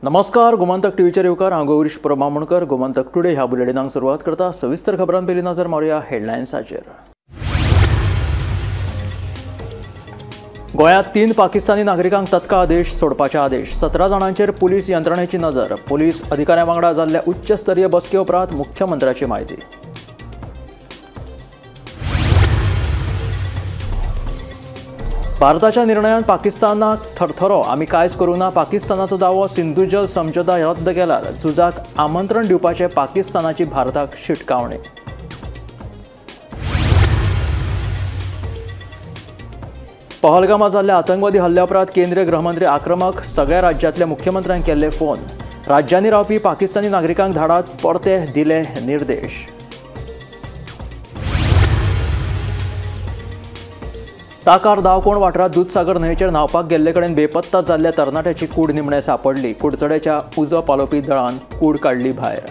नमस्कार, गोमंतक टीव्हीचेर येवकार. हांव गौरीश प्रभामणकर. गोमंतक टुडे ह्या बुलेटिनाक सुरवात करता. सविस्तर खबरां पयलीं नजर मारुया हेडलायन्साचेर. गोंयांत 3 पाकिस्तानी नागरिकांक तत्काळ देश सोडपाचे आदेश. 17 जाणांचेर पुलीस यंत्रणेची नजर. पुलीस अधिकाऱ्यां वांगडा जाल्ल्या उच्चस्तरीय बसके उपरांत मुख्यमंत्र्याची म्हायती. भारताच्या निर्णयान पाकिस्तानाक थरथरो. आमी कांयच करूं ना. पाकिस्तानाचो दावो सिंधू जल समझोता रद्द केल्यार झुजाक आमंत्रण दिवपाचे पाकिस्तानाची भारताक शिटकावणी. पहलगामा जाल्ल्या आतंकवादी हल्ल्या उपरांत केंद्रीय गृहमंत्री आक्रमक. सगळ्या राज्यांतल्या मुख्यमंत्र्यांक केल्ले फोन. राज्यांनी रावपी पाकिस्तानी नागरिकांक धाडात परते दिले निर्देश. ताकार दावकोण वाठारांत दुदसागर न्हंयेचेर न्हांवपाक गेल्ले कडेन बेपत्ता जाल्ल्या तरणाट्याची कूड निमणे सांपडली. कुडचड्याच्या उजो पालोवपी दळान कूड काडली भायर.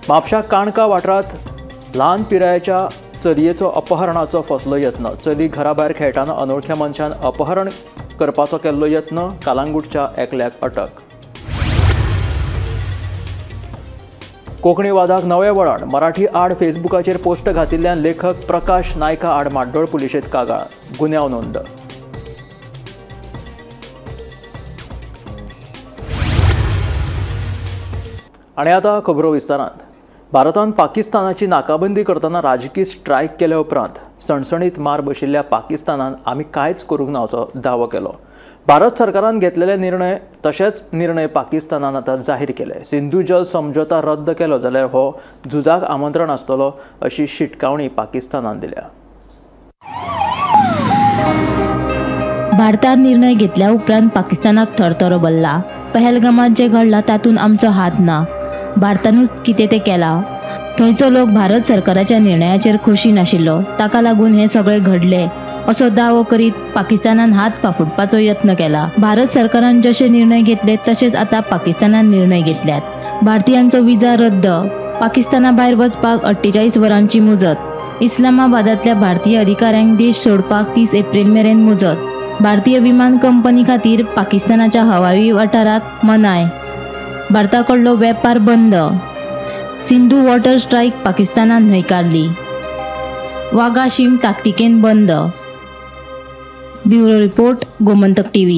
म्हापशा काणका वाठारांत ल्हान पिरायेच्या चलयेचो अपहरणाचो फसलो यत्न. चली घरा भायर खेळटाना अनोळख्या मनशान अपहरण करपाचो केल्लो यत्न. कालांगूटच्या एकल्याक अटक. कोंकणी वादाक नवें वळण. मराठी आड फेसबुकाचेर पोस्ट घातिल्ल्यान लेखक प्रकाश नायका आड म्हाड्डोळ पुलिशेंत कागाळ. गुन्यांव नोंद. आनी आतां खबरो विस्तारांत. भारतान पाकिस्तानाची नाकाबंदी करतना राजकी स्ट्रायक केल्या उपरांत सणसणीत मार बशिल्ल्या पाकिस्तानान आमी कांयच करूंक ना असो दावो केलो. भारत सरकारान घेतलेले निर्णय तशेंच निर्णय पाकिस्तानान आतां जाहीर केले. सिंधू जल समझोता रद्द केलो जाल्यार हो झुजाक आमंत्रण आसतलो अशी शिटकावणी पाकिस्तानान दिल्या. भारतान निर्णय घेतल्या उपरांत पाकिस्तानाक थरथरो भरला. पहलगामात जें घडलां तातूंत आमचो हात ना. भारतानूच कितें तें केलां. थंयचो लोक भारत सरकाराच्या निर्णयाचेर खोशी नाशिल्लो. ताका लागून हें सगळें घडलें असो दावो करीत पाकिस्तानान हात फाफुडपाचो यत्न केला. भारत सरकारान जशे निर्णय घेतले तशेंच आतां पाकिस्तानान निर्णय घेतल्यात. भारतीयांचो विजा रद्द. पाकिस्ताना भायर वचपाक 48 वरांची मुजत. इस्लामाबादांतल्या भारतीय अधिकाऱ्यांक देश सोडपाक 30 एप्रिल मेरेन मुजत. भारतीय विमान कंपनी खातीर पाकिस्तानाच्या हवाई वाठारांत मनाय. भारता कडलो वेपार बंद. सिंधू वॉटर स्ट्रायक पाकिस्तानान न्हयकारली. वाघा शीम ताकतिकेन बंद. Bureau report, Gomantak TV.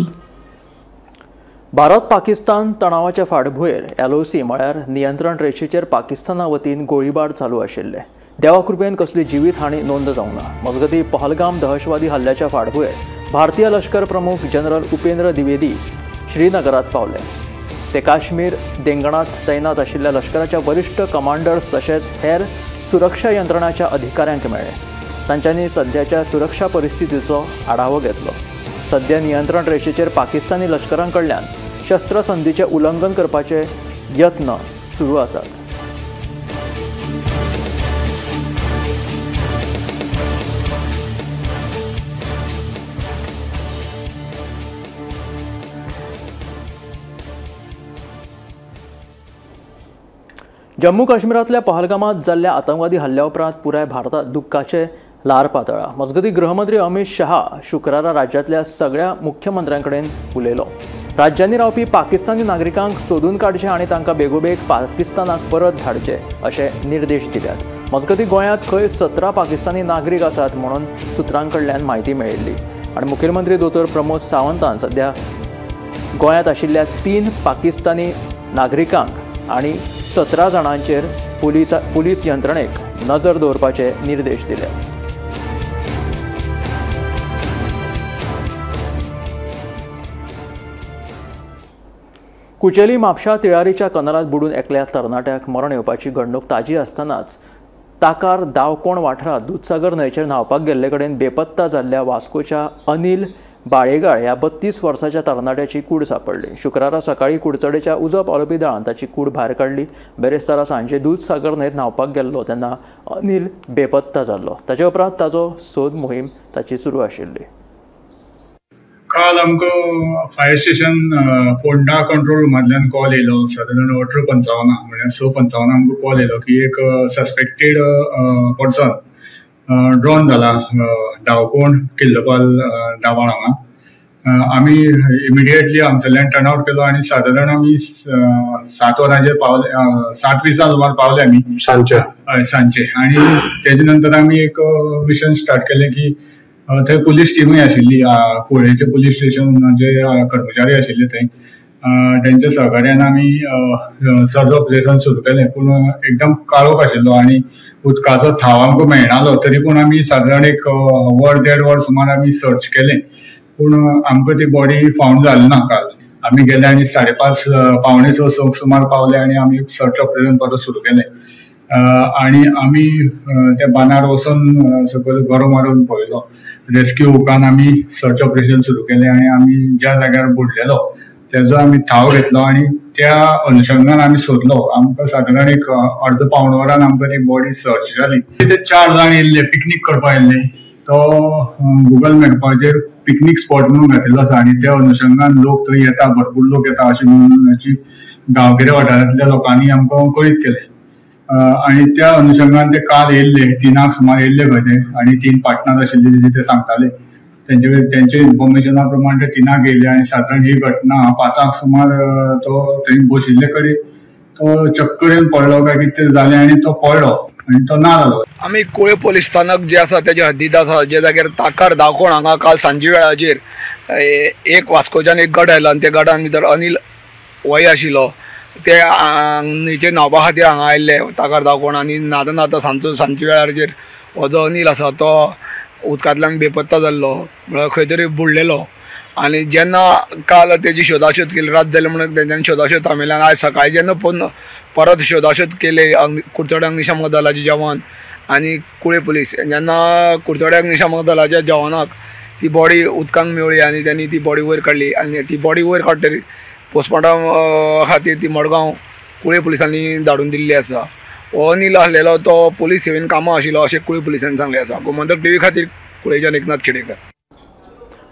Bharat Pakistan तणावाच्या फाटभुंयेर LOC म्हळ्यार नियंत्रण रेशेचेर पाकिस्ताना वतीन गोळीबार चालू आशिल्ले. देवा कृपेन कसली जिवीत हानी नोंद जावंक ना. मजगतीं पहलगाम दहशवादी हल्ल्याच्या फाटभुंयेर भारतीय लश्कर प्रमुख जनरल उपेंद्र द्विवेदी श्रीनगरात पावले. ते काश्मीर देंगणात तैनात आशिल्ल्या लश्कराच्या वरिश्ठ कमांडर्स तशेंच हेर सुरक्षा यंत्रणाच्या अधिकाऱ्यांक मेळ्ळे. तांच्यांनी सद्याच्या सुरक्षा परिस्थितीचो आढावो घेतलो. सद्या नियंत्रण रेशेचेर पाकिस्तानी लश्करां कडल्यान शस्त्रसंधीचें उल्लंघन करपाचे यत्न सुरू आसात. जम्मू काश्मीरांतल्या पहलगामात जाल्ल्या आतंकवादी हल्ल्या उपरांत पुराय भारतात दुख्खाचें ल्हार पातळ्ळां. मजगतीं गृहमंत्री अमित शहा शुक्रारा राज्यांतल्या सगळ्या मुख्यमंत्र्यां कडेन उलयलो. राज्यांनी रावपी पाकिस्तानी नागरिकांक सोदून काडचे आनी तांकां बेगोबेग पाकिस्तानाक परत धाडचे अशे निर्देश दिल्यात. मजगतीं गोंयांत खंय 17 पाकिस्तानी नागरीक आसात म्हणून सुत्रां कडल्यान म्हायती मेळिल्ली आनी मुखेलमंत्री दोतोर प्रमोद सावंतान सद्या गोंयांत आशिल्ल्या 3 पाकिस्तानी नागरिकांक आनी 17 जाणांचेर पुलीस यंत्रणेक नजर दवरपाचे निर्देश दिले. कुचेली म्हापशा तिळारीच्या कनालात बुडून एकल्या तरणाट्याक मरण येवपाची घडणूक ताजी आसतनाच ताकार दावकोण वाठारांत दुदसागर न्हंयेचेर न्हांवपाक गेल्ले कडेन बेपत्ता जाल्ल्या वास्कोच्या अनिल बाळेगाळ ह्या 32 वर्साच्या तरणाट्याची कूड सांपडली. शुक्रारा सकाळीं कुडचडेच्या उजो पालोवपी दळान ताची कूड भायर काडली. बेरेस्तारा सांजे दुदसागर न्हंयेत न्हांवपाक गेल्लो तेन्ना अनिल बेपत्ता जाल्लो. ताचे उपरांत ताचो सोद मोहीम ताची सुरू आशिल्ली. काल आमकां फायर स्टेशन फोंडा कंट्रोल रुमांतल्यान कॉल येयलो. सादारण 18:55 म्हळ्यार 6:55 आमकां कॉल येयलो की एक सस्पेक्टेड पर्सन ड्रॉन जाला धांवकोण किल्लपाल दाबाळ हांगा. आमी इमिडिएटली हांगसरल्यान टर्नआउट केलो आनी सादारण आमी 7 वरांचेर पावले, 7:20 सुमार पावले आमी सांजचे. हय, सांजचे. आनी तेजे नंतर आमी एक मिशन स्टार्ट केलें की थंय पुलीस टिमूय आशिल्ली, कुळेचे पुलीस स्टेशन जे कर्मचारी आशिल्ले थंय, तेंच्या सहकार्यान आमी सर्च ऑपरेशन सुरू केलें. पूण एकदम काळोख आशिल्लो आनी उदकाचो थाव आमकां मेळनालो, तरी पूण आमी सादारण एक वर देड वर सुमार आमी सर्च केलें, पूण आमकां ती बॉडी फावंड जाली ना. काल आमी गेले आनी 5:30 5:45 सुमार पावले आनी आमी सर्च ऑपरेशन परत सुरू केलें. आनी आमी त्या बांदार वचून सकयल गरो मारून पळयलो, रेस्क्यू हुकान आमी सर्च ऑपरेशन सुरू केलें आनी आमी ज्या जाग्यार बुडलेलो तेजो आमी थाव घेतलो आनी त्या अनुशंगान आमी सोदलो. आमकां सादारण एक अर्द पावण वरान आमकां ती बॉडी सर्च जाली. ते 4 जाण येयल्ले पिकनीक करपाक येयल्ले, तो गुगल मॅपाचेर पिकनीक स्पॉट म्हणून घातिल्लो आसा आनी त्या अनुशंगान लोक थंय येता, भरपूर लोक येता अशें म्हणून गांवगिऱ्या वाठारांतल्या लोकांनी आमकां कळीत केलें. आनी त्या अनुशंगान ते काल येयल्ले, 3 सुमार येयल्ले खंय ते, आनी 3 पार्टनर आशिल्ले ते सांगताले, तेंचे इन्फॉर्मेशना प्रमाण ते 3 येयले आनी सादारण ही घटना 5 सुमार तो थंय बशिल्ले कडेन तो चक्कर येवन पडलो काय कितें जालें आनी तो पडलो आनी तो ना जालो. आमी कुळे पोलीस स्थानक जे आसा तेजे हद्दीत आसा, जे जाग्यार ताकार दावकोण हांगा काल सांजे वेळाचेर एक वास्कोच्यान एक गट आयलो आनी त्या गटान भितर अनिल वय आशिल्लो, ते न्हंयचेर न्हांवपा खातीर हांगा आयिल्ले ताकार दावकोण आनी न्हाता न्हाता सांजचे वेळाचेर हो जो अनिल आसा तो उदकांतल्यान बेपत्ता जाल्लो, म्हळ्यार खंय तरी बुडलेलो. आनी जेन्ना काल तेजी शोधाशोध केली, रात जाली म्हणून तेंच्यांनी शोधाशोध थांबयली आनी आयज सकाळीं जेन्ना परत शोधाशोध केले कुडचडे अग्निशामक दलाचे जवान आनी कुळे पुलीस, जेन्ना कुडचडे अग्निशामक दलाच्या जवानाक ती बॉडी उदकांत मेळ्ळी आनी त्यांनी ती बॉडी वयर काडली आनी ती बॉडी वयर काडटरी पोस्टमॉर्टम खातीर ती मडगांव कुळे पुलिसांनी धाडून दिल्ली आसा. हो अनिल आसलेलो तो पुलीस सेवेन कामां आशिल्लो अशें कुळे पुलिसांनी सांगलें आसा. गोमंतक टीव्ही खातीर कुळेच्यान एकनाथ खेडेकर.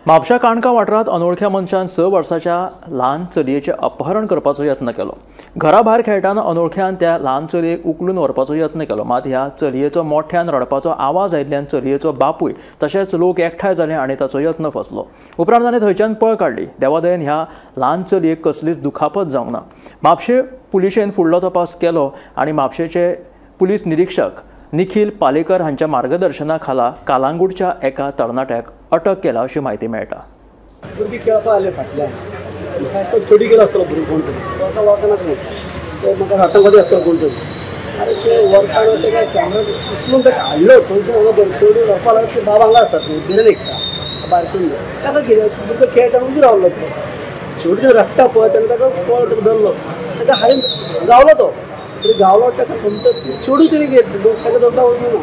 म्हापशा काणका वाठारांत अनोळख्या मनशान 6 वर्साच्या ल्हान चलयेचें अपहरण करपाचो यत्न केलो. घरा भायर खेळटाना अनोळख्यान त्या ल्हान चलयेक उखलून व्हरपाचो यत्न केलो, मात ह्या चलयेचो मोठ्यान रडपाचो आवाज आयिल्ल्यान चलयेचो बापूय तशेंच लोक एकठांय जाले आनी ताचो यत्न फसलो. उपरांत ताणें थंयच्यान पळ काडली. देवादयेन ह्या ल्हान चलयेक कसलीच दुखापत जावंक ना. म्हापशें पुलिशेन फुडलो तपास केलो आनी म्हापशेचे पुलीस निरीक्षक निखिल पालेकर हांच्या मार्गदर्शना खाला कालांगूटच्या एका तरणाट्याक अटक केला अशी म्हायती मेळटा. भुरगीं खेळपा आयले फाटल्यान, म्हाका स्टडी केलो आसतलो भुरगो कोण तरी, तो आतां वळखना तो म्हाका आतंकवादी आसतलो कोण तरी. आरे ते व्हरपाक तेका कॅमेरा उचलून ताका हाडलो थंयच्यान हांगा चेडूं व्हरपा लागलो. ते बाब हांगा आसतात न्हू दिलें एकता भायरसून ताका कितें भुरगो खेळटा उबी रावलो तो शेवटी रडटा पळय तेन्ना ताका पळ धरलो, ताका हाडून गावलो तो तरी गावलो ताका समजत चेडूं तरी घेत ताका धरता वचून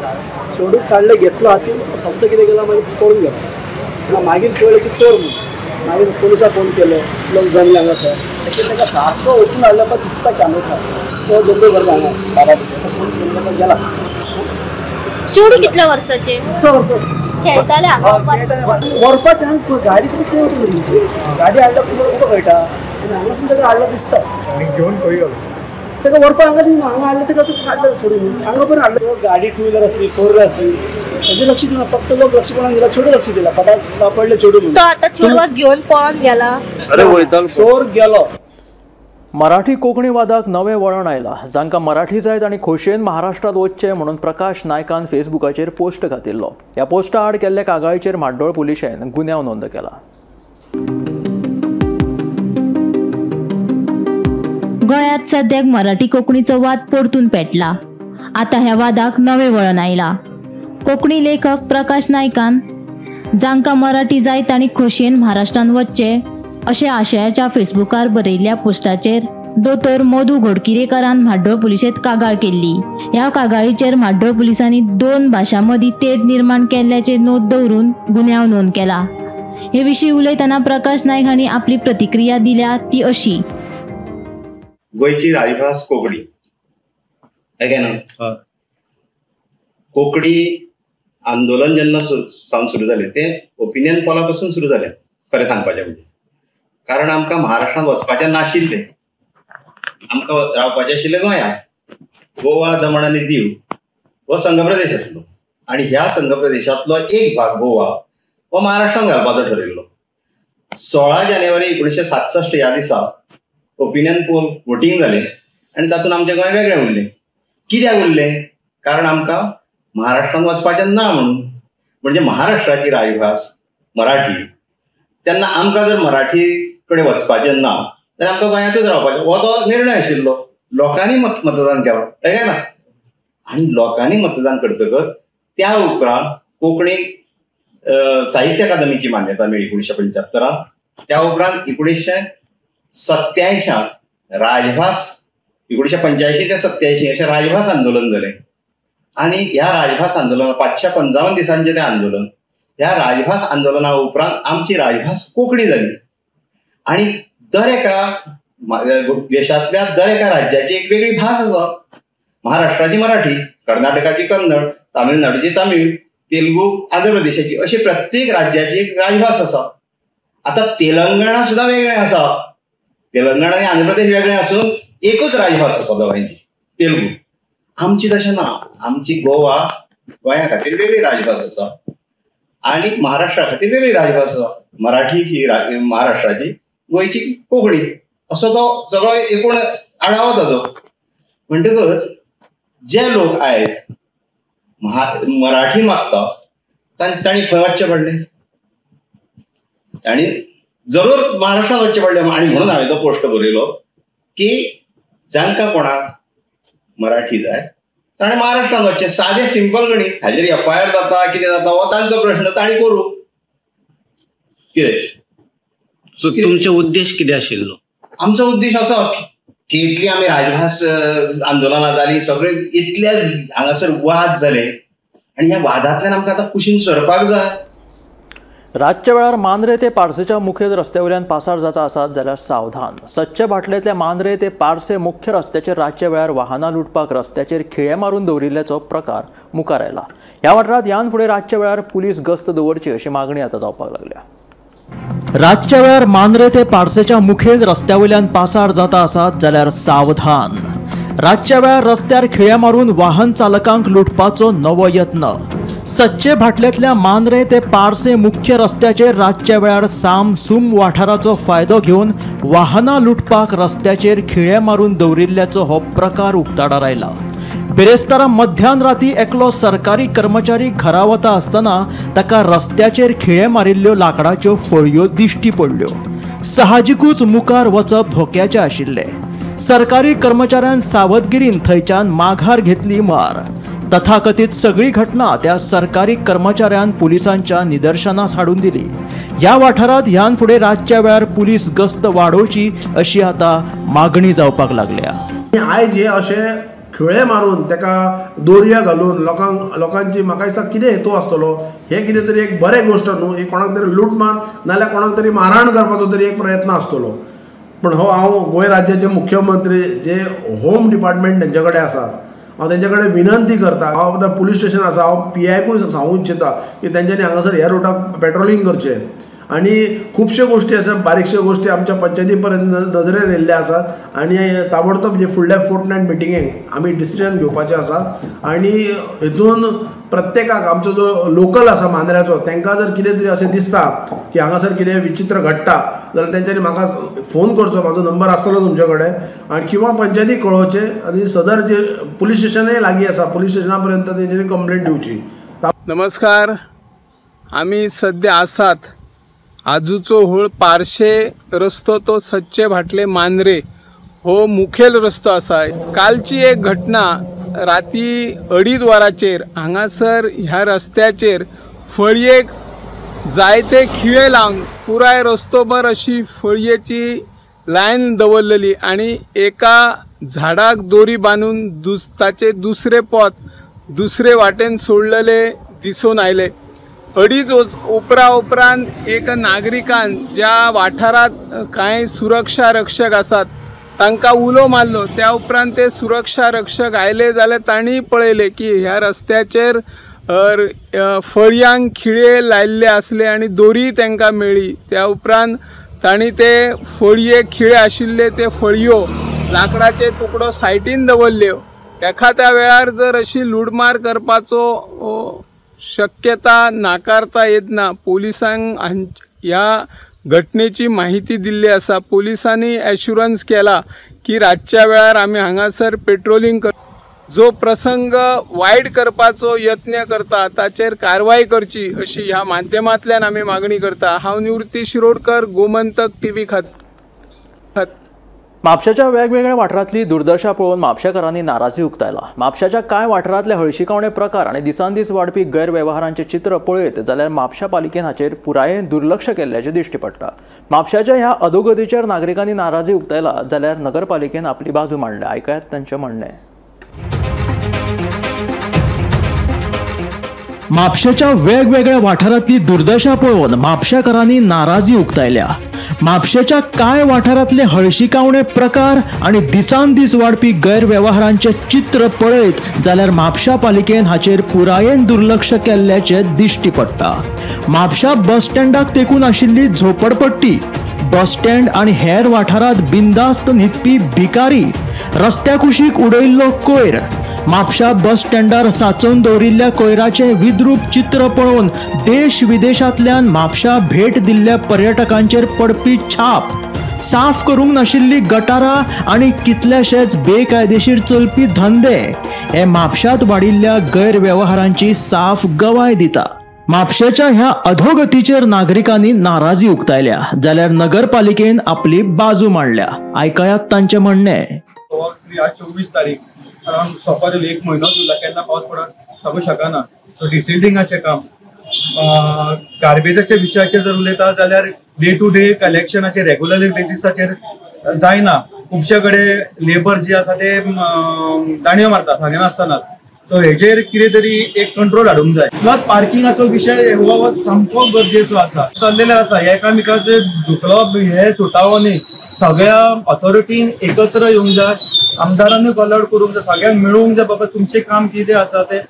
चेडूं काडलें घेतलो हातीन समजो कितें केला मागीर पळून गेलो. मागीर कळ्ळें की चोर म्हणून मागीर पुलिसाक फोन केलो, लोक जमले हांगासर ताचेर ताका सारको वचून हाडलो पळय दिसता कॅमेरा तो धंदो करता हांगा बाबा फोन केलो ताका गेला. चेडूं कितल्या वर्साचें? 6 वर्सां. खेळटाले हांगा व्हरपा चान्स गाडी तरी गाडी हाडल्या तुका कळटा आनी हांगासून ताका हाडलो दिसता घेवन खंय गेलो ताका व्हरपा हांगा दी हांगा हाडलें ताका तुका हाडलें सोडून हांगा बरें हाडलें. गाडी टू व्हिलर आसली फोर व्हिलर आसली ताजें लक्ष दिना, फक्त लोक लक्ष कोणाक दिला चेडूं लक्ष दिला पटा सापडलें चेडूं म्हणून तो आतां चेडवाक घेवन पळोन गेला. अरे वयतालो चोर गेलो. मराठी कोंकणी वादाक नवें वळण आयलां. जांकां मराठी जाय तांणी खोशयेन महाराष्ट्रांत वचचें म्हणून प्रकाश नायकान फेसबुकाचेर पोस्ट घातिल्लो. ह्या पोस्टा आड केल्ल्या कागाळीचेर म्हाड्डोळ पुलिशेन गुन्यांव नोंद केला. गोंयांत सद्याक मराठी कोंकणीचो वाद परतून पेटला. आतां ह्या वादाक नवें वळण आयलां. कोंकणी लेखक प्रकाश नायकान जांकां मराठी जाय तांणी खोशयेन महाराष्ट्रांत वचचें अशें आशयाच्या फेसबुकार बरयल्ल्या पोस्टाचेर दोतोर मधू घोडकिरेकरान म्हाड्डोळ पुलिशेंत कागाळ केल्ली. ह्या कागाळीचेर म्हाड्डोळ पुलिसांनी 2 भाशां मदीं तेढ निर्माण केल्ल्याचे नोंद दवरून गुन्यांव नोंद केला. हे विशीं उलयतना प्रकाश नायक हांणी आपली प्रतिक्रिया दिल्या ती अशी. गोंयची राजभास कोंकणी, ना कोंकणी आंदोलन जेन्ना सावन सुरू जालें तें ओपिनियन पोला पासून सुरू जालें खरें सांगपाचें म्हणजे, कारण आमकां महाराष्ट्रांत वचपाचें नाशिल्लें, आमकां रावपाचें आशिल्लें गोंयांत. गोवा, दमण आनी दीव हो संघ प्रदेश आसलो आनी ह्या संघ प्रदेशांतलो एक भाग गोवा हो महाराष्ट्रान घालपाचो ठरयल्लो. 16 जानेवारी 1967 ह्या दिसा ओपिनियन पोल वोटींग जालें आनी तातूंत आमचें गोंय वेगळें उरलें. कित्याक उरलें? कारण आमकां महाराष्ट्रान वचपाचें ना म्हणून. म्हणजे महाराष्ट्राची राजभास मराठी, तेन्ना आमकां जर मराठी कडेन वचपाचें ना जाल्यार आमकां गोंयांतूच रावपाचें, हो तो निर्णय आशिल्लो. लोकांनी मतदान केलां, हय ना? आनी लोकांनी मतदान करतकच त्या उपरांत कोंकणीक साहित्य अकादमीची मान्यता मेळ्ळी 1975. त्या उपरांत 1987 राजभास, 1985 ते 87 अशें राजभास आंदोलन जालें. आनी ह्या राजभास आंदोलना 555 दिसांचें तें आंदोलन, ह्या राजभास आंदोलना उपरांत आमची राजभास कोंकणी जाली. आनी दर एका देशांतल्या दर एका राज्याची एक वेगळी भास आसा. महाराष्ट्राची मराठी, कर्नाटकाची कन्नड, तामिळनाडूची तामीळ, तेलुगू आंध्र प्रदेशाची, अशी प्रत्येक राज्याची एक राजभास आसा. आतां तेलंगणा सुद्दां वेगळें आसा, तेलंगणा आनी आंध्र प्रदेश वेगळें आसून एकूच राजभास आसा दोगांयची, तेलुगू. आमची तशें ना, आमची गोवा, गोंया खातीर वेगळी राजभास आसा आनी महाराष्ट्रा खातीर वेगळी राजभास आसा. मराठी ही महाराष्ट्राची, गोंयची कोंकणी, असो तो सगळो एकूण आडावो ताजो. म्हणटकच जे लोक आयज मराठी मागता तांणी खंय वचचें पडलें? तांणी जरूर महाराष्ट्रांत वचचें पडलें. आनी म्हणून हांवें तो पोस्ट बरयलो की जांकां कोणाक मराठी जाय ताणें महाराष्ट्रांत वचचें. सादें सिंपल गणीत. हाजेर एफआयआर जाता, कितें जाता हो तांचो प्रश्न, तांणी करूं कितें. सो तुमचो उद्देश कितें आशिल्लो? आमचो उद्देश असो की इतली आमी राजभास आंदोलनां जालीं, सगळे इतले हांगासर वाद जाले आनी ह्या वादांतल्यान आमकां आतां कुशीन सरपाक जाय. रातच्या वेळार मांद्रे ते पार्सेच्या मुखेल रस्त्या वयल्यान पासार जाता आसात जाल्यार सावधान. सदचे बाटलेंतल्या मांद्रे ते पार्से मुख्य रस्त्याचेर रातच्या वेळार वाहनां लुटपाक रस्त्याचेर खिळे मारून दवरिल्ल्याचो प्रकार मुखार आयला. ह्या वाठारांत ह्यान फुडें रातच्या वेळार पुलीस गस्त दवरची अशी मागणी आतां जावपाक लागल्या. रातच्या वेळार मांद्रे ते पार्सेच्या मुखेल रस्त्या वयल्यान पासार जाता आसात जाल्यार सावधान. रातच्या वेळार रस्त्यार खिळे मारून वाहन चालकांक लुटपाचो नवो यत्न. सदचे भाटलेंतल्या मांद्रे ते पार्से मुख्य रस्त्याचेर रातच्या वेळार सामसूम वाठाराचो फायदो घेवन वाहनां लुटपाक रस्त्याचेर खिळे मारून दवरिल्ल्याचो हो प्रकार उक्ताडार आयला. बिरेस्तारा मध्यान राती एकलो सरकारी कर्मचारी घरा वता आसतना ताका रस्त्याचेर खिळे मारिल्ल्यो लाकडाच्यो फळयो दिश्टी पडल्यो. साहजिकूच मुखार वचप धोक्याचें आशिल्लें. सरकारी कर्मचाऱ्यान सावधगिरीन थंयच्यान माघार घेतली मार. तथाकथीत सगळी घटना त्या सरकारी कर्मचाऱ्यान पुलिसांच्या निदर्शनास हाडून दिली. ह्या वाठारांत ह्यान फुडें रातच्या वेळार पुलीस गस्त वाडोवची अशी आतां मागणी जावपाक लागल्या. आयज हे अशें खिळे मारून ताका दोरया घालून लोकांक लोकांची म्हाका दिसता कितें हेतू आसतलो, हें कितें तरी एक बरें गोश्ट न्हू, ही कोणाक तरी लूटमार नाजाल्यार कोणाक तरी मारहाण करपाचो तरी एक प्रयत्न आसतलो. पूण हो हांव गोंय राज्याचे मुख्यमंत्री जे होम डिपार्टमेंट तेंचे कडेन आसा, हांव तेंचे कडेन विनंती करता. हांव आतां पुलीस स्टेशन आसा, हांव पी आयकूय सांगूंक इच्छिता की तेंच्यांनी हांगासर ह्या रुटाक पेट्रोलिंग करचें. आनी खुबश्यो गोश्टी आसा, बारीकश्यो गोश्टी आमच्या पंचायती पर्यंत नजरेर येयल्ले आसात आनी ताबडतोब जे फुडल्या फोर्टनायट मिटिंगेक आमी डिसिजन घेवपाचें आसा. आनी हितून प्रत्येकाक आमचो जो लोकल आसा मांद्र्याचो तांकां जर कितें तरी अशें दिसता की हांगासर कितें विचित्र घडटा जाल्यार तेंच्यांनी म्हाका फोन करचो, म्हाजो नंबर आसतलो तुमचे कडेन, आनी किंवां पंचायतीक कळोवचें आनी सदर जे पुलीस स्टेशनय लागीं आसा पुलीस स्टेशना पर्यंत तेंच्यांनी कंप्लेन दिवची. नमस्कार, आमी सद्या आसात आजूचो होळ पार्शे रस्तो तो सदचे भाटले मांद्रे हो मुखेल रस्तो आसा. कालची एक घटना राती 2:30 वरांचेर हांगासर ह्या रस्त्याचेर फळयेक जायते खिळे लावन पुराय रस्तोभर अशी फळयेची लायन दवरलेली आनी एका झाडाक दोरी बांदून ताचे दुसरे पोत दुसरे वाटेन सोडलेले दिसून आयले. 2:30 उपरा उपरांत एक नागरिकान ज्या वाठारांत कांय सुरक्षा रक्षक आसात तांकां उलो मारलो. त्या उपरांत ते सुरक्षा रक्षक आयले जाल्यार तांणी पळयलें की ह्या रस्त्याचेर फळयांक खिळे लायिल्ले आसले आनी दोरी तांकां मेळ्ळी. त्या उपरांत तांणी ते फळये खिळे आशिल्ले ते फळयो लांकडाचे तुकडो सायटीन दवरल्यो. एखाद्या वेळार जर अशी लुडमार करपाचो शक्यता नाकारता येत ना. पोलिसांक ह्या घटनेची माहिती दिल्ली आसा. पोलिसांनी एश्युरन्स केला की रातच्या वेळार आमी हांगासर पेट्रोलिंग कर, जो प्रसंग वायट करपाचो यत्न करता ताचेर कारवाय करची अशी ह्या माध्यमांतल्यान आमी मागणी करता. हांव निवृत्ती शिरोडकर, गोमंतक टीव्ही खातीर. म्हापशाच्या वेगवेगळ्या वाठारांतली दुर्दशा पळोवन म्हापशेकारांनी नाराजी उक्तायला. म्हापशाच्या कांय वाठारांतले हळशिकावणे प्रकार आनी दिसानदीस वाडपी गैरवेव्हारांचें चित्र पळयत जाल्यार म्हापशा पालिकेन हाचेर पुरायेन दुर्लक्ष केल्ल्याचें दिश्टी पडटा. म्हापशाच्या ह्या अधोगतीचेर नागरिकांनी नाराजी उक्तायला जाल्यार नगरपालिकेन आपली बाजू मांडल्या. आयकयात तांचें म्हणणें. म्हापशेच्या वेगवेगळ्या वाठारांतली दुर्दशा पळोवन म्हापशेकारांनी नाराजी उक्तायल्या. म्हापशेच्या कांय वाठारांतले हळशिकावणे प्रकार आनी दिसान दीस वाडपी गैरवेव्हारांचें चित्र पळयत जाल्यार म्हापशा पालिकेन हाचेर पुरायेन दुर्लक्ष केल्ल्याचें दिश्टी पडटा. म्हापशा बस स्टँडाक तेंकून आशिल्ली झोपडपट्टी, बस स्टँड आनी हेर वाठारांत बिंदास्त न्हिदपी भिकारी, रस्त्या कुशीक उडयल्लो कोयर, म्हापशा बस स्टँडार साचोवन दवरिल्ल्या कोयराचें विद्रूप चित्र पळोवन देश विदेशांतल्यान म्हापशा भेट दिल्ल्या पर्यटकांचेर पडपी छाप, साफ करूंक नाशिल्ली गटारां आनी कितलेशेच बेकायदेशीर चलपी धंदे हे म्हापशांत वाडिल्ल्या गैरवेव्हारांची साफ गवाय दिता. म्हापशेच्या ह्या अधोगतीचेर नागरिकांनी नाराजी उक्तायल्या जाल्यार नगरपालिकेन आपली बाजू मांडल्या. आयकयात तांचें म्हणणें. आज 24 तारीख, अरावंड सोंपत एक म्हयनो उरला, केन्ना पावस पडत सांगू शकना. सो डिसिल्डिंगाचें काम, गार्बेजाच्या विशयाचेर जर उलयता जाल्यार डे टू डे कलेक्शनाचेर रेगुलर बेसिसाचेर जायना. खुबशे कडेन लेबर जी आसा ते दाणयो मारता सांगिनासतना. सो हेजेर कितें तरी एक कंट्रोल हाडूंक जाय. प्लस पार्किंगाचो विशय हो सामको गरजेचो आसा, चल्लेलो आसा. एकामेकाचे धुकलप हे सुटावो न्ही. सगळ्या ऑथॉरिटीन एकत्र येवंक जाय, आमदारांनी कॉल आउट करूंक जाय, सगळ्यांक मेळूंक जाय बाबा तुमचें काम कितें आसा तें.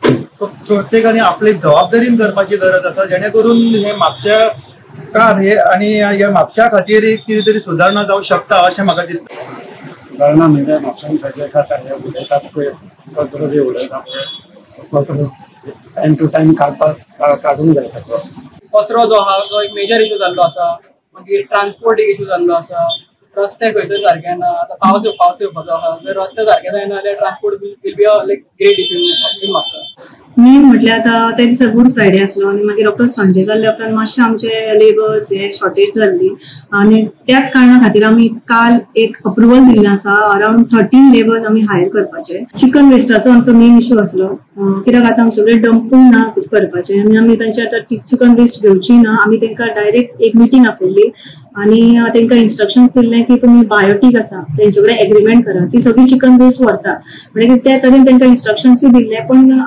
प्रत्येकाने आपली जबाबदारीन करपाची गरज आसा, जेणे करून हे म्हापशेकार हे आनी ह्या म्हापशा खातीर कितें तरी सुदारणा जावंक शकता अशें म्हाका दिसता. सुदारणा म्हणजे म्हापशान सगळे खाता हे उडयतात पळय, कचरो बी उडयता पळय, कचरो टायम टू टायम काडपाक काडूंक जाय सगळो. कचरो जो आहा तो एक मेजर इशू जाल्लो आसा. मागीर ट्रान्सपोर्ट एक इशू जाल्लो आसा. रस्ते खंयसर सारके ना. आतां पावस येवपाचो आसा, जर रस्ते सारके जायना जाल्यार transport will be a like great issue in Mapusa. Main म्हटल्यार आतां त्या दिसा गूड फ्रायडे आसलो आनी मागीर रोखडोच संडे जाल्ल्या उपरांत मातशें आमचे लेबर्स हे शॉर्टेज जाल्ली आनी त्याच कारणा खातीर आमी काल एक अप्रुवल दिल्लें आसा. अरावंड 13 लेबर्स आमी हायर करपाचे. चिकन वेस्टाचो आमचो मेन इशू आसलो, कित्याक आतां आमचे कडेन डंपूय ना करपाचें आनी आमी तांचे आतां चिकन वेस्ट घेवची ना. आमी तांकां डायरेक्ट एक मिटींग आपयल्ली आनी तांकां इन्स्ट्रक्शन्स दिल्ले की तुमी बायोटीक आसा तेंचे कडेन एग्रीमेंट करा, ती सगळी चिकन वेस्ट व्हरता. म्हणजे त्या तरेन तांकां इन्स्ट्रक्शन्सूय दिल्ले. पण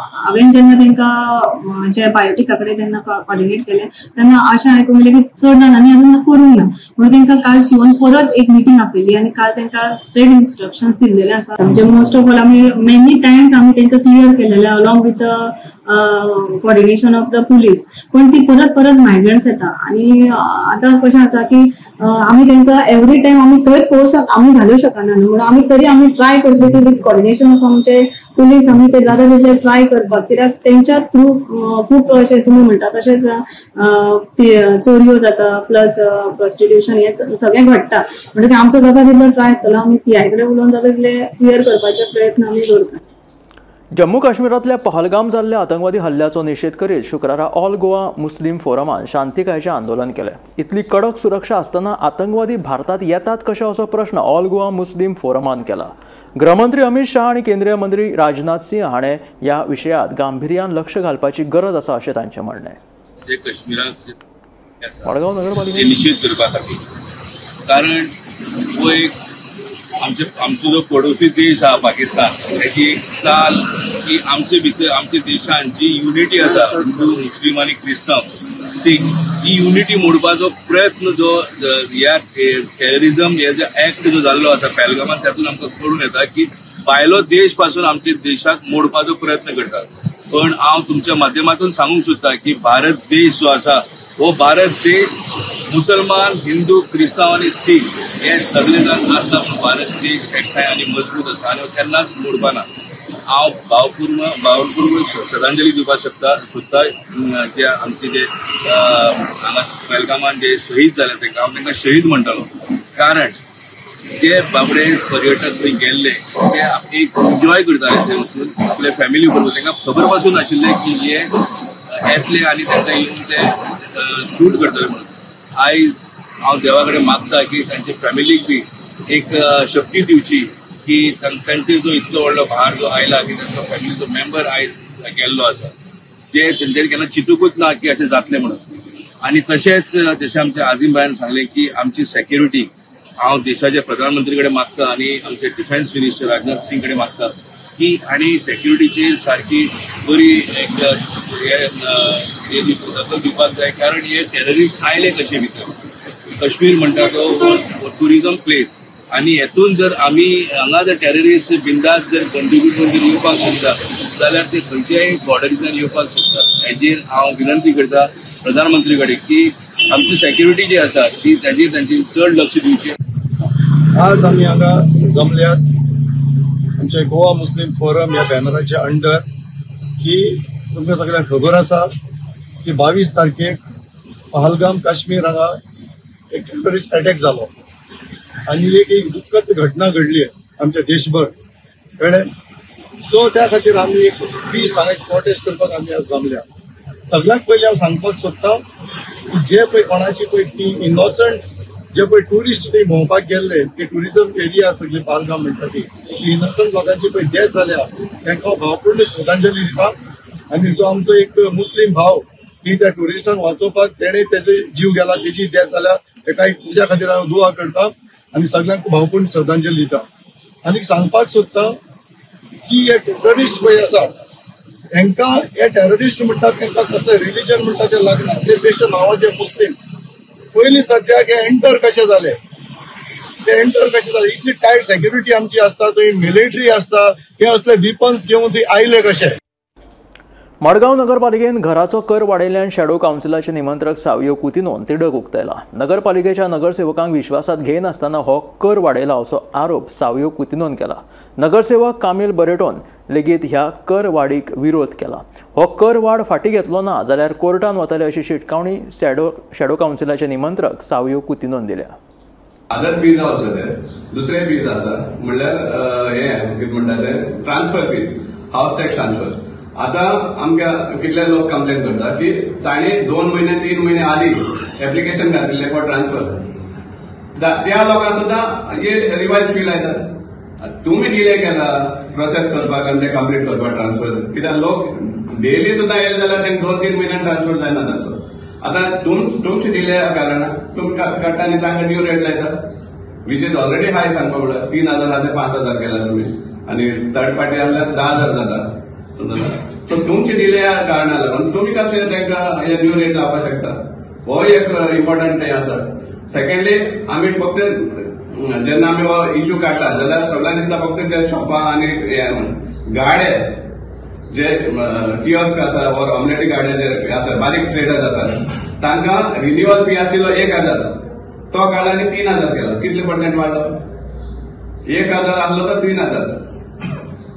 हांवें जेन्ना तांकां जे बायोटिका कडेन तेन्ना कॉर्डिनेट केलें तेन्ना अशें आयकूंक मेळ्ळें की चड जाणांनी अजून करूंक ना, म्हणून तांकां काल सिवन परत एक मिटींग आपयली आनी काल तांकां स्ट्रेट इन्स्ट्रक्शन्स दिल्लेले आसा. म्हणजे मोस्ट ऑफ ऑल आमी मेनी टायम्स आमी तांकां क्लियर केलेले along with coordination of the police. पण ती परत परत मायग्रंट्स येता आनी आतां कशें आसा की आमी तांकां एवरी टायम आमी थंयच फोर्स आमी घालूंक शकना न्हू, म्हणून आमी तरी आमी ट्राय करतले की विथ कॉर्डिनेशन ऑफ आमचे पुलीस आमी ते जाता तितले ट्राय करपाक, कित्याक तेंच्या थ्रू खूब अशें तुमी म्हणटा तशेंच चोरयो जाता प्लस प्रोस्टिट्यूशन हें सगळें घडटा. म्हणटकीर आमचो जाता तितलो ट्राय आसतलो, आमी पीआय कडेन उलोवन जाता तितले क्लियर करपाचे प्रयत्न आमी दवरता. जम्मू काश्मीरांतल्या पहलगाम जाल्ल्या आतंकवादी हल्ल्याचो निशेध करीत शुक्रारा ऑल गोवा मुस्लीम फोरमान शांतिकायेचें आंदोलन केलें. इतली कडक सुरक्षा आसतना आतंकवादी भारतात येतात कशे असो प्रश्न ऑल गोवा मुस्लीम फोरमान केला. गृहमंत्री अमित शाह आनी केंद्रीय मंत्री राजनाथ सिंह हाणें ह्या विशयांत गांभिर्यान लक्ष घालपाची गरज आसा अशें तांचें म्हणणें. काश्मीरांत मडगांव नगरपालिकेन निशेध करपा खातीर, कारण हो एक आमचो जो पडोसी देश आहा पाकिस्तान, तेजी एक चाल की आमचे भितर आमच्या देशान जी युनिटी आसा हिंदू मुस्लीम आनी क्रिस्तांव सीख, ही युनिटी मोडपाचो प्रयत्न जो ह्या टेररिजम हे जो एक्ट जो जाल्लो आसा पेलगामान, तातूंत आमकां कळून येता की भायलो देश पासून आमच्या देशाक मोडपाचो प्रयत्न करतात. पण हांव तुमच्या माध्यमातून सांगूंक सोदता की भारत देश जो आसा हो भारत देश मुसलमान हिंदू क्रिस्तांव आनी सीख हे सगळे जाण आसा म्हणून भारत देश एकठांय आनी मजबूत आसा आनी केन्नाच मोडपाना. हांव भावपूर्ण श्रद्धांजली दिवपाक शकता सोदता जे आमचे जे हांगा पहलगामान जे शहीद जाले तांकां हांव तांकां शहीद म्हणटालो. कारण जे बाबडे पर्यटक थंय गेल्ले ते एक एन्जॉय करताले थंय वचून आपल्या फॅमिली बरोबर, तांकां खबर पासून नाशिल्लें की हे येतले आनी तांकां येवन ते शूट करतले म्हणून. आयज हांव देवा कडेन मागता की तांचे फॅमिलीक बी एक शक्ती दिवची की तांचेर जो इतलो व्हडलो भार जो आयला की तांचो फॅमिलीचो मेंबर आयज गेल्लो आसा, जे तेंच्यांनी केन्ना चिंतूकूच ना की अशें जातलें म्हणून. आनी तशेंच जशें आमच्या आझीम भायान सांगलें की आमची सेक्युरिटी हांव देशाच्या प्रधानमंत्री कडेन मागता आनी आमचे डिफेन्स मिनिस्टर राजनाथ सिंग कडेन मागता की हांणी सेक्युरिटीचेर सारकी बरी एक दखल दिवपाक जाय. कारण हे टेररिस्ट आयले कशे भितर, काश्मीर म्हणटा तो ट्युरिजम प्लेस आनी हेतून जर आमी हांगा जर टेररिस्ट बिंदास जर बंदुकी घेवन येवपाक शकता जाल्यार ते खंयच्याय बॉर्डरींतल्यान येवपाक शकता. हेजेर हांव विनंती करता प्रधानमंत्री कडेन की आमची सेक्युरिटी जी आसा ती ताजेर तांची चड लक्ष दिवचें. आज आमी हांगा जमल्यात आमचे गोवा मुस्लीम फोरम ह्या बॅनराच्या अंडर की तुमकां सगळ्यांक खबर आसा की 22 तारखेक पहलगाम काश्मीर हांगा एक टेररिस्ट अटॅक जालो आनी एक दुःखद घटना घडली आमच्या देशभर, कळ्ळें. सो त्या खातीर आमी एक पीस हांगा एक प्रोटेस्ट करपाक आमी आज जमल्या. सगळ्यांत पयलीं हांव सांगपाक सोदता जे पळय कोणाची पळय ती इनोसंट जे पळय ट्युरिस्ट थंय भोंवपाक गेल्ले, ती ट्युरिजम एरिया सगळी पहलगाम म्हणटा ती इनोसंट लोकांची पळय डेथ जाल्या तांकां भावपूर्ण श्रद्धांजली दिता. आनी जो आमचो एक मुस्लीम भाव की त्या ट्युरिस्टांक वाचोवपाक तेणें तेजो जीव गेला, तेजी डेथ जाल्या, ताका एक तुज्या खातीर हांव दुआ करता आनी सगळ्यांक भावपूर्ण श्रद्धांजली दिता. आनी सांगपाक सोदता की हे टेररिस्ट पळय आसा हेंकां हे टेररिस्ट म्हणटा तांकां कसलें रिलिजन म्हणटा तें लागना, ते बेश्टे नांवाचे मुस्लीम. पयलीं सद्याक हे एंटर कशे जाले, ते एंटर कशे जाले, इतली टायट सेक्युरिटी आमची आसता, थंय मिलिटरी आसता, हे असले विपन्स घेवन थंय आयले कशे. मडगांव नगरपालिकेन घराचो कर वाडयल्ल्यान शॅडो कावन्सिलाचे निमंत्रक सावियो कुतिनोन तिडक उक्तायला. नगरपालिकेच्या नगरसेवकांक विश्वासात घेयनासतना हो कर वाडयला असो आरोप सावियो कुतिनोन केला. नगरसेवक कामील बरेटोन लेगीत ह्या कर वाडीक विरोध केला. हो कर वाड फाटीं घेतलो ना जाल्यार कोर्टान वतले अशी शिटकावणी शॅडो कावन्सिलाचे निमंत्रक सावियो कुतिनोन दिल्या. अदर फीज आसा ते दुसरे फीज आसा म्हणल्यार हे कितें म्हणटा ते transfer fees, house tax transfer. आता आमकां कितले लोक कंप्लेन करता की तांणी 2 महिने 3 महिने आदी एप्लिकेशन घातिल्लें फॉर ट्रान्सफर, त्या लोकांक सुद्दां हे रिवायज फी लायतात. तुमी डिले केला प्रोसेस करपाक आनी ते कंप्लीट करपाक ट्रान्सफर, कित्याक लोक डेली सुद्दां येयले जाल्यार तांकां 2-3 म्हयन्यान ट्रान्सफर जायना ताचो. आतां तुमचे डिले कारणान तुमी काडटा आनी तांकां न्यू रेट लायता which is already हाय. सांगपा म्हणल्यार 3,000 आहा ते 5,000 केला तुमी आनी थर्ड पार्टी आसल्यार 10,000 जाता. सो तुमचे डिले कारणां लागून तुमी कशें तांकां हे न्यू रेट लावपाक शकता, हो एक इम्पॉर्टंट हें आसा. सेकंडली आमी फक्त जेन्ना आमी हो इश्यू काडटा जाल्यार सगळ्यांक दिसता फक्त ते शॉपां आनी हे म्हण गाडे जे कियोस्क आसा ऑर ऑमलेटी गाडे जे आसा बारीक ट्रेडर्स आसा तांकां रिन्युअल फी आशिल्लो 1,000 तो काडला आनी 3,000 केलो. कितले पर्सेंट वाडलो? 1,000 आसलो तर 3,000.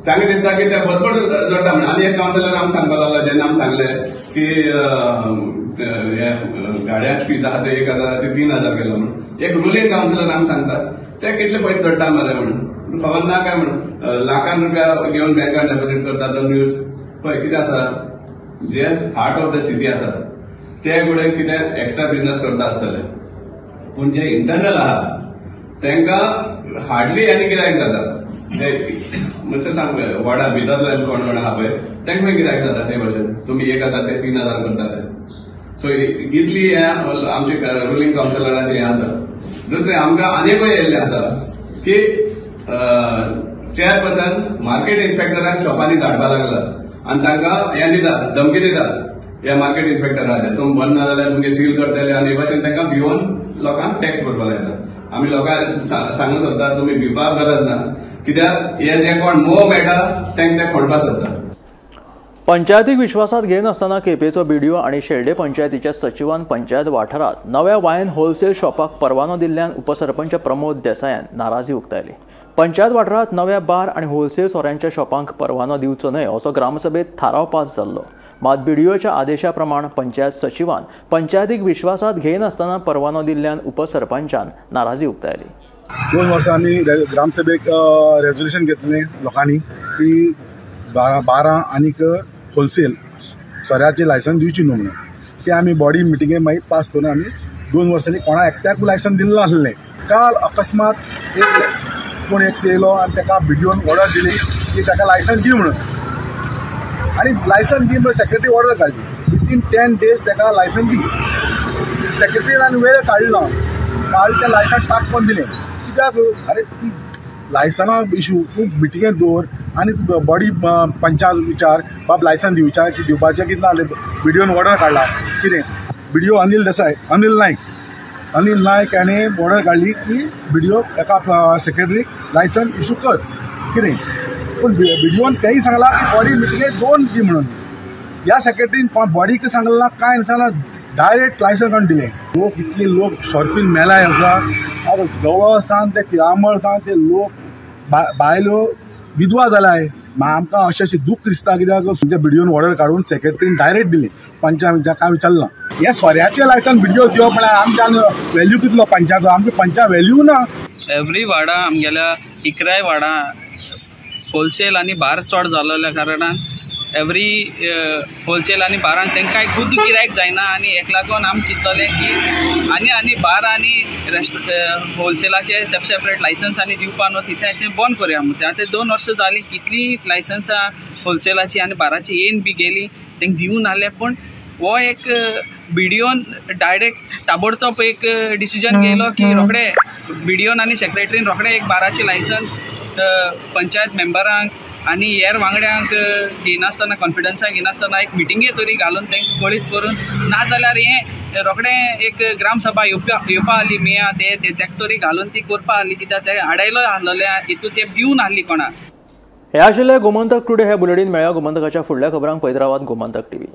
तांकां दिसता की ते भरपूर जोडटा म्हणून. आनी एक कावन्सिलर आमी सांगपाक लागलो जेन्ना आमी सांगलें की गाडयांक फीज आहा ते 1,000 ते 3,000 केलो म्हणून, एक रुलींग कावन्सिलर आमी सांगता ते कितले पयशे जोडटा मरे म्हणून खबर ना काय म्हणून लाखान रुपया घेवन बँकान डेपोजीट करता. तो न्यूज पळय कितें आसा, जे हार्ट ऑफ the city आसा ते कडेन कितें एक्स्ट्रा बिजनस करता आसतले, पूण जे इंटरनल आहा तांकां हार्डली आनी गिरायक जाता. म्हणजे सांग वडा भितरले कोण कोण आहा पळय तांकां गिरायक जाता ते भशेन तुमी 1,000 ते 3,000 करता ते. सो इतली हें आमचे रुलींग कावन्सिलराचें हें आसा. दुसरें आमकां आनीकूय येयल्लें आसा की चेअरपर्सन मार्केट इन्स्पेक्टरांक शॉपांनी धाडपाक लागला आनी तांकां हें दिता, धमकी दिता ह्या मार्केट इन्स्पेक्टराचे तुमी बंद ना जाल्यार तुमगे सील करतले आनी हे भशेन तांकां भिवोन लोकांक टॅक्स भरपाक लायता. आमी लोकांक सांगूंक सोदता तुमी भिवपाक गरज ना, कित्याक हे जे कोण मोह मेळटा तांकां ते खोणपाक सोदता. पंचायतीक विश्वासात घेनासतना केपेचो बीडीओ आनी शेल्डे पंचायतीच्या सचिवान पंचायत वाठारांत नव्या वायन होलसेल शॉपाक परवानो दिल्ल्यान उपसरपंच प्रमोद देसायान नाराजी उक्तायली. पंचायत वाठारांत नव्या बार आनी होलसेल सोऱ्यांच्या शॉपांक परवानो दिवचो न्हय असो ग्रामसभेत थाराव पास जाल्लो. मात बीडीओच्या आदेशा प्रमाण पंचायत सचिवान पंचायतीक विश्वासात घेयनासतना परवानो दिल्ल्यान उपसरपंचान नाराजी उक्तायली. 2 वर्सां आमी ग्रामसभेक रेजोल्युशन घेतलें लोकांनी की बारां आनीक होलसेल सोऱ्याचें लायसन्स दिवची न्हू म्हणून. ते आमी बॉडी मिटिंगे मागीर पास करून आमी 2 वर्सांनी कोणा एकट्याक लायसन्स दिल्लें नासलें. काल अकस्मात एक कोण एक येयलो आनी ताका बीडीओन ऑर्डर दिली की ताका लायसन्स दी म्हणून, आनी लायसन्स दी म्हणून सेक्रेटरी ऑर्डर काडली. विदीन 10 डेज ताका लायसन्स दी. सेक्रेटरीन आनी वेळ काडलो, काल तें लायसन्स टाकून दिलें. कित्याक? अरे ती लायसना इशू तूं मिटिंगेक दवर आनी बॉडी पंचायत विचार बाब लायसन्स दिवचें की दिवपाचें कितें ना. बीडीओन ऑर्डर काडला कितें बीडीओ अनिल देसाय, अनिल नायक हाणें ऑर्डर काडली की बीडीओ एका सेक्रेटरीक लायसन्स इशू कर कितें. पूण बीडीओन तेंय सांगलां की बॉडी मिटिंगेक 2 दी म्हणून. ह्या सेक्रेटरीन बॉडीक सांगलां कांय सांगलां, डायरेक्ट लायसन्स काडून दिलें. लोक इतले लोक सोरपीन मेलाय आसा. आतां जवळ सावन ते किरामळ सावन ते लोक बायलो विधवा जालाय. आमकां अशें अशें दूख दिसता कित्याक तुमच्या बीडीओन ऑर्डर काडून सेक्रेटरीन डायरेक्ट दिली. पंचा काय विचारलां हे सोऱ्याचें लायसन्स बीडीओ दिवप म्हळ्यार आमच्या व्हॅल्यू कितलो पंचाचो, आमच्या पंचा व्हॅल्यू ना. एवरी वाडा आमगेल्या 11 वाडा होलसेल आनी बार चड जाल्ल्या कारणान एवरी होलसेल आनी बारान तांकां खुद गिरायक जायना आनी हेका लागून आमी चिंततले की आनी आनी बार आनी होलसेलाचे सेपरेट लायसन्स आनी दिवपा न्हू, तिथे तें बंद करुया म्हणटा. आतां 2 वर्सां जालीं कितलीं लायसन्सां होलसेलाची आनी बाराची येन बी गेली तांकां दिवन आहले. पूण हो एक बीडीओन डायरेक्ट ताबडतोब एक डिसिजन घेयलो की रोखडे बीडीओन आनी सेक्रेटरीन रोखडे एक बाराचे लायसन्स पंचायत मेंबरांक आनी हेर वांगड्यांक घेयनासतना कॉन्फिडन्साक घेयनासतना एक मिटिंगे तरी घालून तांकां कळीत करून, नाजाल्यार हें रोखडें एक ग्रामसभा येवपा आहली मेया ते ताका तरी घालून ती करपा आहली कित्याक ते आडायलो आहलेलें हितून ते दिवन आहली कोणाक. हे आशिल्ले गोमंतक टुडे हे बुलेटीन मेळ्या. गोमंतकाच्या फुडल्या खबरांक पळयत रावात गोमंतक टीव्ही.